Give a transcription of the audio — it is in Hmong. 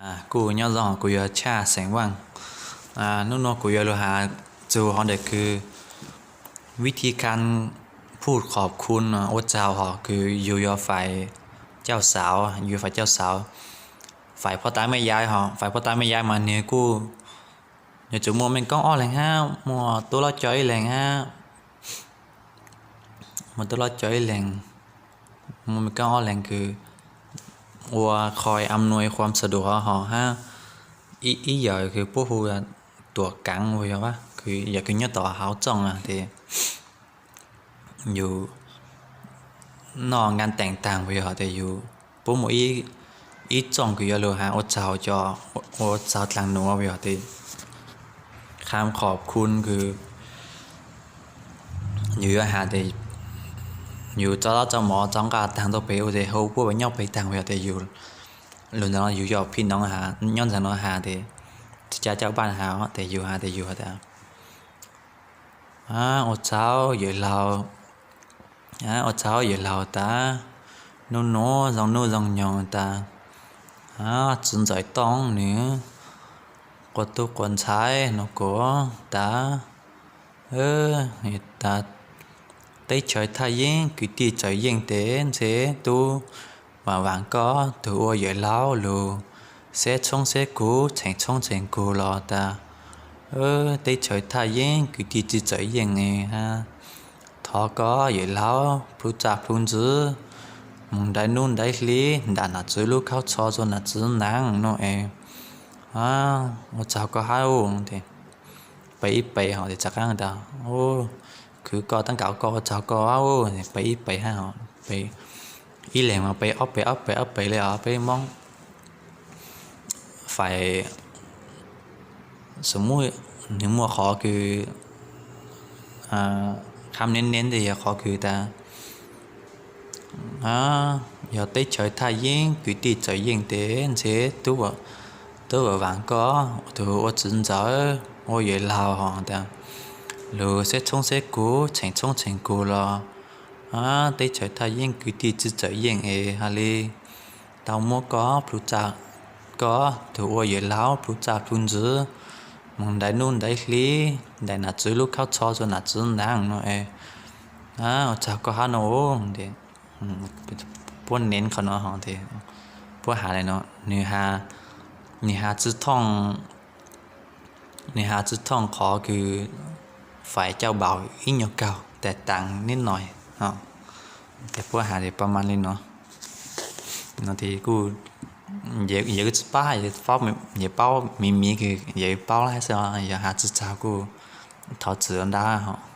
Kuj nyob zoo, kuv yog Tshaj xeem Vaaj. Nub nua kuv yuav lug has txug hov ntawm kws vib thib khab phuj khob khun ua tsaug hov kws yug yuav fais cauj xauv, yug fais cauj xauv, fais phoj tab mej yai hov, fais phoj tab mej yai mas nwg kuj, nwg tsuas muaj mej koob ob leeg hab muaj tub lob co ib leeg hab, muaj tub lob co ib leeg, muaj mej koob ob leeg kws ua qhov am nua i khuam sa dua hov hab, ib yawm kws puab hu tuam kaav uas yog, yawm kws nyob tom hauv txooj tes yug noj nkaaj teem taag uas yog tes yug puab muaj ib txooj kws yuav lug has ua tsaug cov, ua tsaug dlaag num uas yog tes khab khob khun kws yug yuav has tes yug tso dab tso mov tso nqaj taag tau pem ua tes hu puab nyob pem taag uas yog tes yug lug ntawd no yug yog phim noov has nyob ntawm no has tes ca caj npaaj has tes yug has tes yug has tas ua tsaug yawm laug, ua tsaug yawm laug tas, nub nua zoo nub zoo nyoog tas, txiv ntxawm Tooj nwg quas tub quas ntxhais nua kuas tas, tas teb chaws Thaj Yeeb kwv tij txawm yeej tes ntshe tub vaam vaam koj tug ua yawm laug lug, xeb tshoob xeb kug tsheem tshoob tsheem kug los tas, teb chaws Thaj Yeeb kwv tij tsi txawm yeej hab, thov koj yawm laug plhu txaj plhu ntxwv moog nraim nub nraim hli nram nam txwv lub khaub tsho rua nam txwv naav nua es, ua tsaug koj hab tes peb ib peb hov tes txav qaab tas, khwv koj taab nkaus koj ua tsaug koj hab, peb ib peb hab, peb ib leeg mas peb ob peb ob peb ob peb le os peb Moob fais, xum muj nwg muaj qhov kws khab neeb neeb tes yog qhov kws tas, yog teb chaws Thaj Yeeb kwv tij txawm yeej tes ntshe tub vaam vaam koj tug ua txiv ntxawm ua yawm laug tas, lug xeb tshoob xeb kug tsheem tshoob tsheem kug los, teb chaws Thaj Yeeb kwv tij tsi txawm yeej es has le tau muab koj plhu txaj, koj tug ua yawm laug plhu txaj plhu ntxwv moog nraim nub nraim hli nraim nam txwv lub khaub tsho rua nam txwv naav nua es, ua tsaug koj hab nua. Puab neeb qhov no hov tes puab has le no, nwg has tsi thooj, nwg has tsi thooj qhov kws fais cauj npaum ib nyuag kaug tas taag nib no, tes puab has tes pab maaj le no, no tes kuj, yawg tsi paub, yawg paub miv miv kws yawg paub lawm xwb, yog has tsi txaug kuj thov txim nrab.